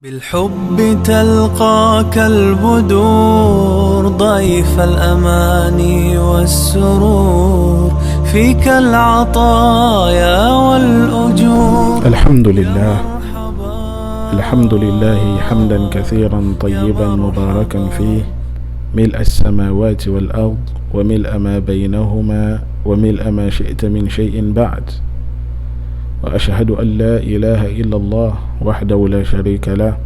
بالحب تلقاك البدور ضيف الأماني والسرور فيك العطايا والأجور. الحمد لله، الحمد لله حمدا كثيرا طيبا مباركا فيه، ملء السماوات والأرض وملء ما بينهما وملء ما شئت من شيء بعد، وأشهد أن لا إله إلا الله وحده لا شريك له،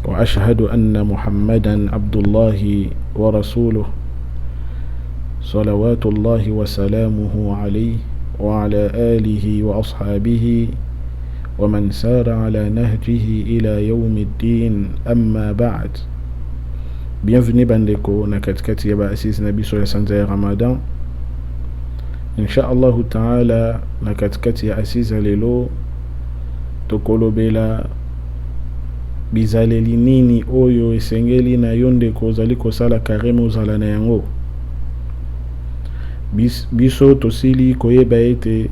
وأشهد أن محمدا عبد الله ورسوله صلوات الله وسلامه عليه وعلى آله وأصحابه ومن سار على نهجه إلى يوم الدين. أما بعد، bienvenue bandeko na katikati ya baassise na biso ya sanza ya Ramadan. Insha Allahu taala, na katikati ya assise ya lelo tokolobela bizaleli nini oyo esengeli na yo ndeko ozali kosala carême ozala na yango. Biso tosili koyeba ete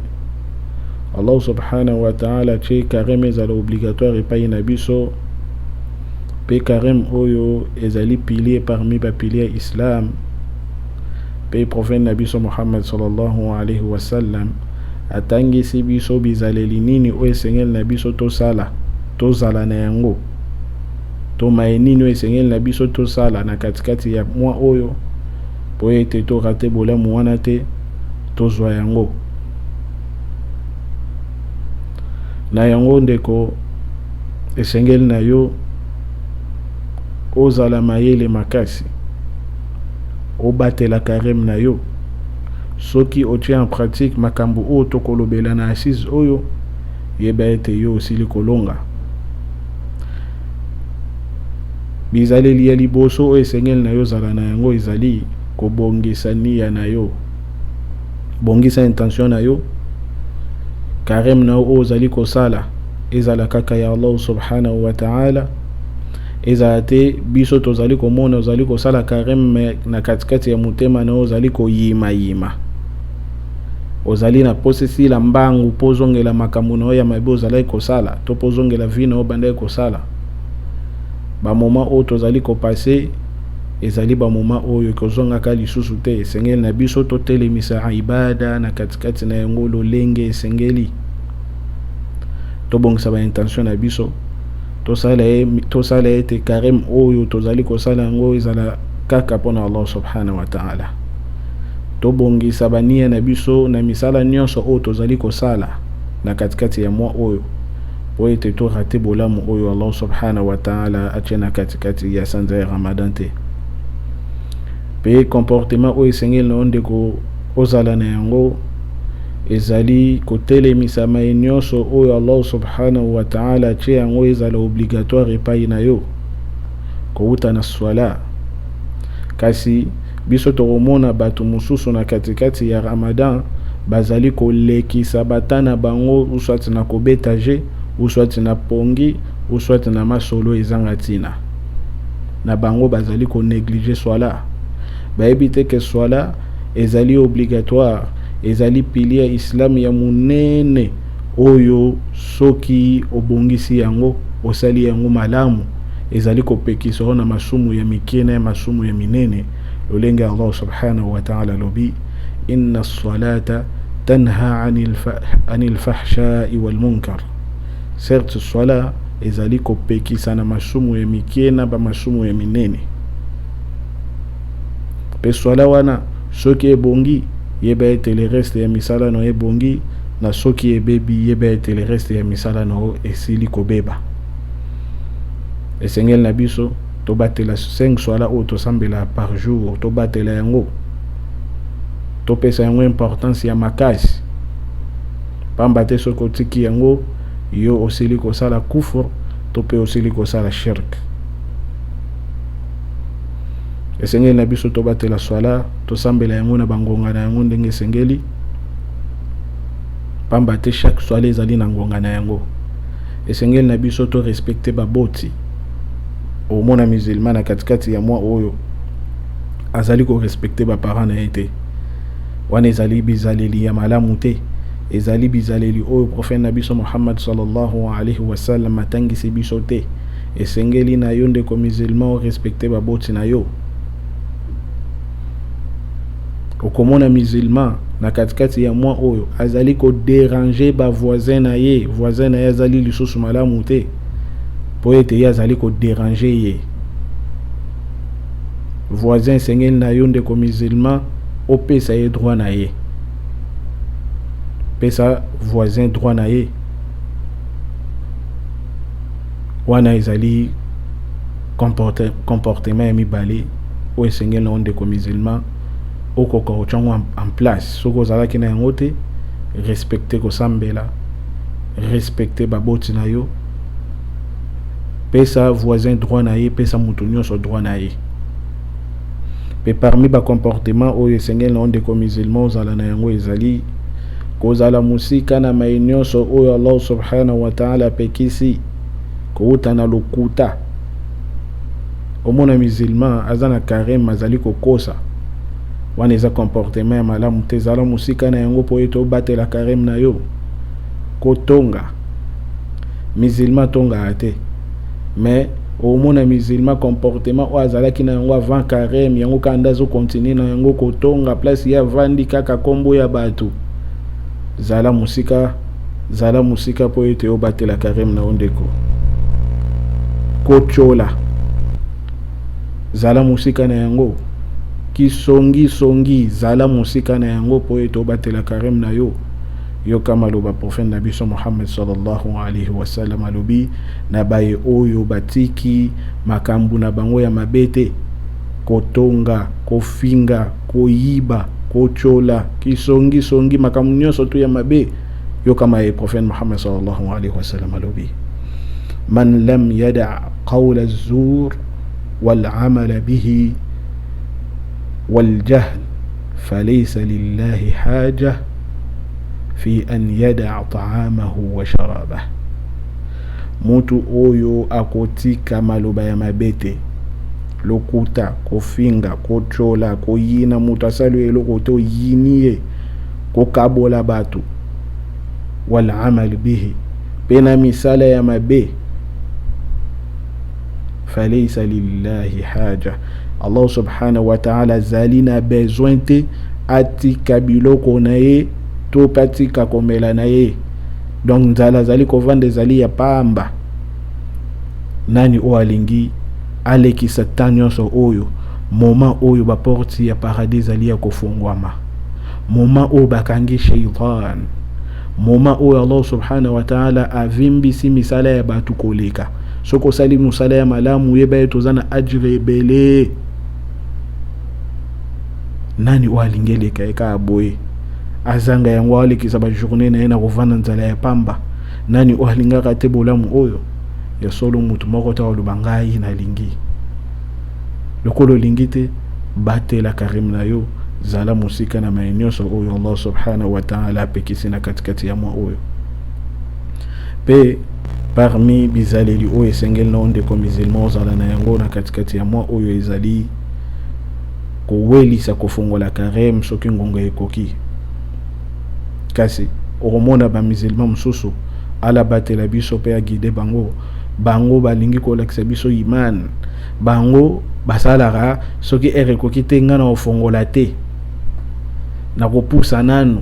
Allah subhanahu wa ta'ala tie carême ezala obligatoire epai na biso, mpe carême oyo ezali pilier parmi bapilier ya islam. Mpe prophète na biso Muhammad sallallahu alayhi wa sallam atangisi biso bizaleli nini oyo esengeli na biso tosala, tozala na yango, to maye nini oyo esengeli na biso tosala na katikati ya mwa oyo, po ete torater bolamu wana te, tozwa yango. Na yango ndeko, esengeli na yo ozala mayele makasi, obatela carême na yo. Soki otie en pratique makambo oyo tokolobela na assise oyo, yeba ete yo osili kolonga. Bizaleli ya liboso oyo esengeli na yo ozala na yango ezali kobongisa nia na yo. Bongisa intention na yo. Carême na yo oyo ozali kosala ezala kaka ya Allah subhanahu wa ta'ala. Ezala te biso tozali komona ozali kosala carême, na katikati ya motema na yo ozali koyimayima, ozali na posa esila mbangu mpo ozongela makambo na yo ya mabe ozalaki kosala, to mpo ozongela vie na yo obandaki kosala. Bamoments oyo tozali kopasser ezali bamoments oyo ekozongaka lisusu te. Esengeli na biso totelemisa ibada na katikati na yango lolenge esengeli. Tobongisa baintention na biso, tosala ete carême oyo tozali kosala yango ezala kaka mpona Allah subhanahu wa ta'ala. Tobongisa bania na biso na misala nyonso oyo tozali kosala na katikati ya mwa oyo, po ete torater bolamu oyo Allah subhanahu wa ta'ala atie na katikati ya sanza ya Ramadan te. Mpe comportement oyo esengeli na yo ndeko ozala na yango ezali kotelemisa maye nyonso oyo Allah subhanahu wa ta'ala atie yango ezala obligatoire epai na yo, kowuta na swala. Kasi biso tokomona bato mosusu na katikati ya Ramadan bazali kolekisa bata na bango, uswati na kobeta je, uswati na pongi, uswati na masolo ezanga ntina na bango. Bazali konégliger swala. Bayebi te ke swala ezali obligatoire, ezali pilier ya islam ya monene oyo soki obongisi yango, osali yango malamu, ezali kopekisa yo na masumu ya mike na ya masumu ya minene, lolenge Allah subhanahu wa ta'ala alobi: inna salata tanha anil fahshai wal munkar. Certes, swala ezali kopekisa na masumu ya mike na bamasumu ya minene. Mpe swala wana soki ebongi, yeba ete le reste ya misala na yo ebongi, na soki ebebi, yeba ete le reste ya misala na yo esili kobeba. Esengeli na biso tobatela 5 swala oyo tosambela par jour, tobatela yango, topesa yango importance ya makasi, pamba te soki otiki yango, yo osili kosala kufur to mpe osili kosala shirk. Esengeli na biso tobatela swala, tosambela yango na bangonga na yango ndenge esengeli, pamba te chaque swala ezali na ngonga na yango. Esengeli na biso torespecter baboti. Omona musulman na katikati ya mwa oyo azali korespecter baparent na ye te, wana ezali bizaleli ya malamu te. Ezali bizaleli oyo prophète na biso Muhammad sallallahu alaihi wasallam atangisi biso te. Esengeli na yo ndeko musulman o respecter baboti na yo. Okomona musulman na katikati ya mois oyo azali ko deranger ba voisin na ye, voisin na ye azali lisusu malamu te mpo ete ye azali ko deranger ye. Voisin esengeli na yo ndeko musulman opesa ye droit na ye, pesa voisin droit na ye. Wana ezali comportement ya mibale oyo esengeli na yo ndeko musulman okoka kotya yango en place. Soki ozalaki na yango te, respecte kosambela, respecte baboti na yo, pesa voisin droit na ye, pesa moto nyonso droit na ye. Mpe parmi ba comportement oyo esengeli na yo ndeko musulman ozala na yango ezali kozala mosika na mai nyonso oyo Allah subhanahu wa ta'ala apekisi, kowuta na lokuta. Omona musulman aza na carême azali kokosa, wana eza comportement ya malamu te. Zala mosika na yango mpo ete obatela carême na yo. Kotonga, musulman atongaka te, mais omona musulman comportement oyo azalaki na yango avant carême, yango kaka nde azokontinue na yango, kotonga place ye avandi kaka kombo ya bato. Zala mosika, zala mosika mpo ete obatela carême na yo ndeko. Kotyola, zala mosika na yango. Kisongisongi, zala mosika na yango mpo ete obatela carême na yo. Yoka maloba prophète na biso Muhammad sallallahu alaihi wasallam alobi na baye oyo batiki makambo na bango ya mabe te, kotonga, kofinga, koyiba, kotyola, kisongisongi, makambo nyonso tu ya mabe. Yoka maye prophète Muhammad sallallahu alaihi wasallam alobi: man lam yada qawla zur wal amala bihi wal jahl falaysa lillahi haja fi an yada ta'amahu wa sharabah. Mutu oyo akotika maloba ya mabe te, lokuta, kofinga, kotyola, koyina moto asali yo eloko te oyini ye, kokabola bato, wal amal bihi, mpe na misala ya mabe, falaysa lillahi haja, Allah subhanahu wa ta'ala azali na besoin te atika biloko na ye to mpe atika komela na ye. Donc nzala azali kovanda ezali ya pamba. Nani oyo alingi alekisa temps nyonso oyo, moment oyo baporte ya paradis ezali ya kofungwama, moment oyo bakangi sheitan, moment oyo Allah subhanahu wa ta'ala avimbisi misala ya bato koleka. Soki osali mosala ya malamu, yeba ete oza na ajre ebele. Nani oyo alingi eleka ye kaka boye, azanga yango, alekisa bajournée na ye na kovanda nzala ya pamba? Nani oyo alingaka te bolamu oyo ya solo? Motu moko te aloba ngai nalingi. Lokola olingi te, batela carême na yo, zala mosika na mai nyonso oyo Allah subhanahu wa ta'ala apekisi na katikati ya mwa oyo. Mpe parmi bizaleli oyo esengeli na yo ndeko musulman ozala na yango na katikati ya mwa oyo ezali kowelisa kofongola carême soki ngonga ekoki. Kasi okomona ba musulman mosusu, ala batela biso mpe aguide bango, bango balingi kolakisa biso iman, bango basalaka soki heure ekoki te, ngai na kofongola te, nakopusa nanu,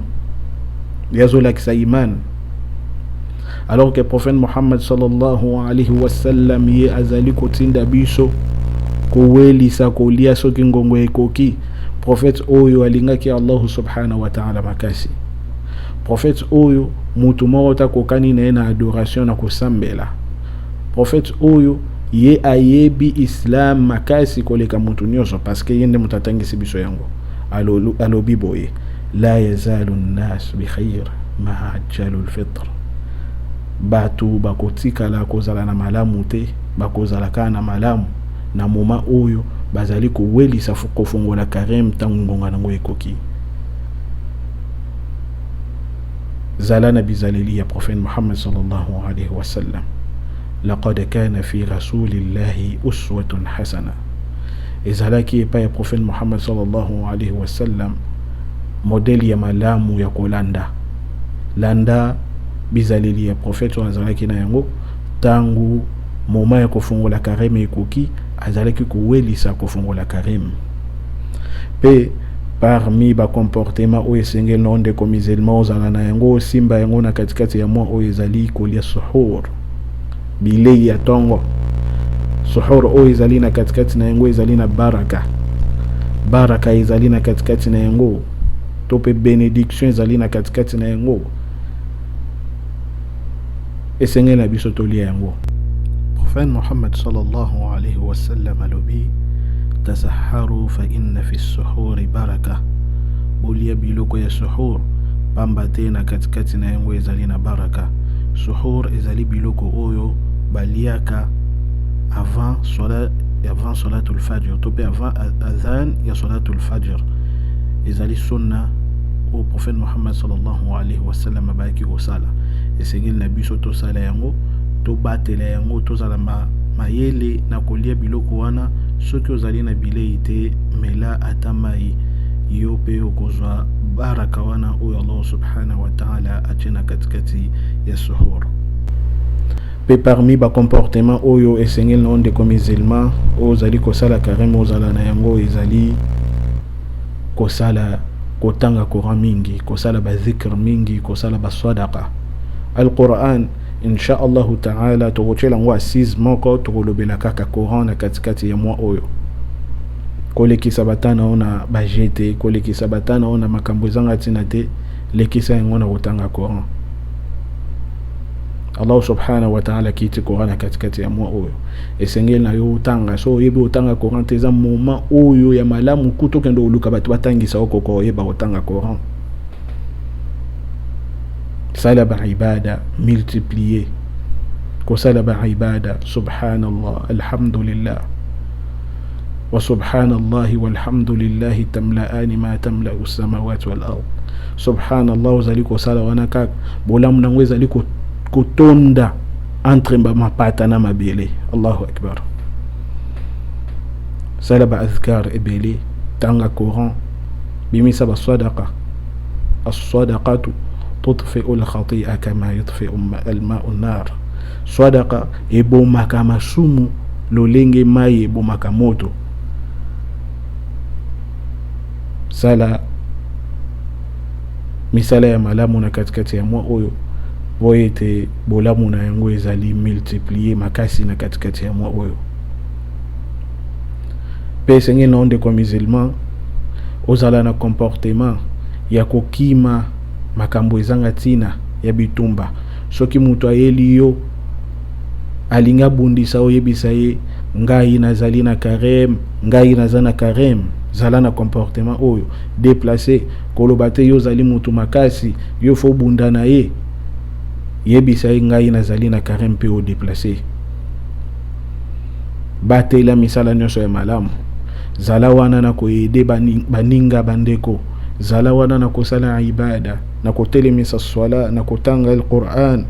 ye azolakisa iman. Alors que prophète Muhammad sallallahu alaihi wasallam ye azali kotinda biso kowelisa kolia soki ngongo ekoki. Prophète oyo alingaki Allah subhanahu wa ta'ala makasi, prophète oyo mutu moko takokani na ye na adoration, na kosambela, prophète oyo ye ayebi islam makasi koleka mutu nyonso, parce que ye nde moto atangisi biso yango. Alobi boye: la yazalu nnas bikhair ma ajjalu lfitr. Bato bakotikala kozala na malamu te, bakozala kaka na malamu na moma oyo bazali kowelisa kofongola carême ntango ngonga nango ekoki. Zala na bizaleli ya prophète Muhammad sallallahu alaihi wasallam: laqad kana fi rasulillahi uswatun hasana. Ezalaki epai ya prophète Muhammad sallallahu alaihi wasallam modèle ya malamu ya kolanda. Landa bizaleli ya prophète oyo azalaki na yango ntango Moment ya kofungola carême ekoki, azalaki kowelisa kofungola carême. Mpe parmi ba comportement oyo esengeli na ndeko musulman ozala na yango, osimba yango na katikati ya mwa oyo, ezali kolia suhur, bilei ya ntongo. Suhur oyo ezali na katikati na yango, ezali na baraka. Baraka ezali na katikati na yango, to mpe bénédiction ezali na katikati na yango. Esengeli na biso tolia yango. Prophète Muhammad sallallahu alayhi wa sallam alobi: "Tasaharu fa inna fi suhuri baraka." Bolia biloko ya suhur, pamba te na katikati na yango ezali na baraka. Suhur ezali biloko oyo baliaka avant sola, avant solatul fajr, to mpe avant adhan ya solatul fajr. Ezali sunna oyo prophète Muhammad sallallahu alayhi wa sallam abayaki kosala. Esengeli na biso tosala yango, tobatela yango, tozala mayele na kolia biloko wana. Soki ozali na bilei te, mela ata mai. Yo mpe okozwa baraka wana oyo Allah subhanahu wa ta'ala atie na katikati ya suhur. Mpe parmi bacomportement oyo esengeli na ndeko musulman oyo ozali kosala carême ozala na yango, ezali kosala, kotanga Coran mingi, kosala bazikr mingi, kosala baswadaka alquran. Insha Allahu taala, tokotiela yango assise moko, tokolobela kaka Coran na katikati ya mwa oyo. Kolekisa batana oyo na baje te, kolekisa batana oyo na makambo ezanga ntina te, lekisa yango na kotanga Coran. Allah subhanahu wa ta'ala akiti Coran na katikati ya mwa oyo. Esengeli na yo otanga. So oyebi otanga Coran te, eza moment oyo ya malamu kutu okende oluka bato batangisa, okoka oyeba kotanga Coran. Sala baibada, multiplier kosala baibada: subhanallah, alhamdulillah, wa subhanallahi walhamdulillahi tamla'ani ma tamla'u samawati wal ard. Subhanallah ozali kosala wana kaka, bolamu nango ezali kotonda entre mapata na mabele. Allahu akbar! Sala baadhkar ebele, tanga Coran, bimisa basadaka. Assadaqatu tutfi'u lkhati'a kama yutfi'u alma'u nar. Sadaka ebomaka masumu lolenge mai ebomaka moto. Sala misala ya malamu na katikati ya mwa oyo, po ete bolamu na yango ezali multiplié makasi na katikati ya mwa oyo. Mpe esengeli na yo ndeko musulman ozala na comportement ya kokima makambo ezanga ntina ya bitumba. Soki moto ayeli yo, alingi abundisa, oyebisa ye: "Ngai nazali na carême, ngai naza na carême." Zala na comportement oyo déplace. Koloba te yo ozali motu makasi, yo faut bunda na ye. Yebisa ye: "Ngai nazali na carême," mpe odéplace. Batela misala nyonso ya malamu. Zala wana na koaider baninga, bandeko. Zala wana na kosala ibada, na kotelemisa swala, na kotanga alquran,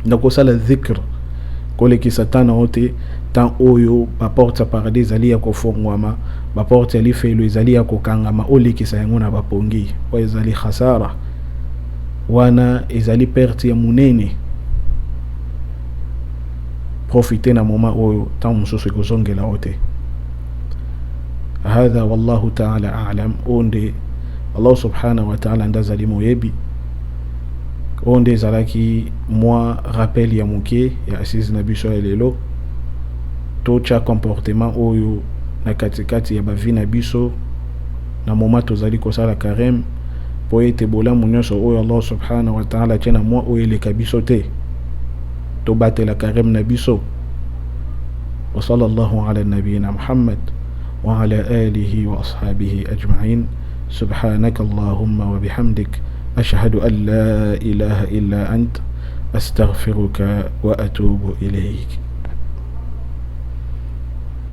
na kosala dhikr. Kolekisa temps na yo te. Temps oyo baporte ya paradis ezali ya kofongwama, baporte ya lifelo ezali ya kokangama, olekisa yango na bapongi oyo, ezali khasara. Wana ezali perte ya monene. Profite na moment oyo, ntango mosusu ekozongela yo te. Hadha wallahu taala alam. Oyo nde Allah subhanahu wa taala nde azali moyebi. Oyo nde ezalaki mwa rappel ya moke ya assise na biso ya lelo. Totya comportement oyo na katikati ya bavie na biso na moment tozali kosala carême, mpo ete bolamu nyonso oyo Allah subhanahu wa taala atie na mwa oyo eleka biso te. Tobatela carême na biso. Wa sallallahu ala nabiyina Muhammad wa ala alihi wa ashabihi ajma'in. Subhanaka allahumma wa bihamdik, ashhadu an la ilaha illa ant, astaghfiruka wa atubu ilayk.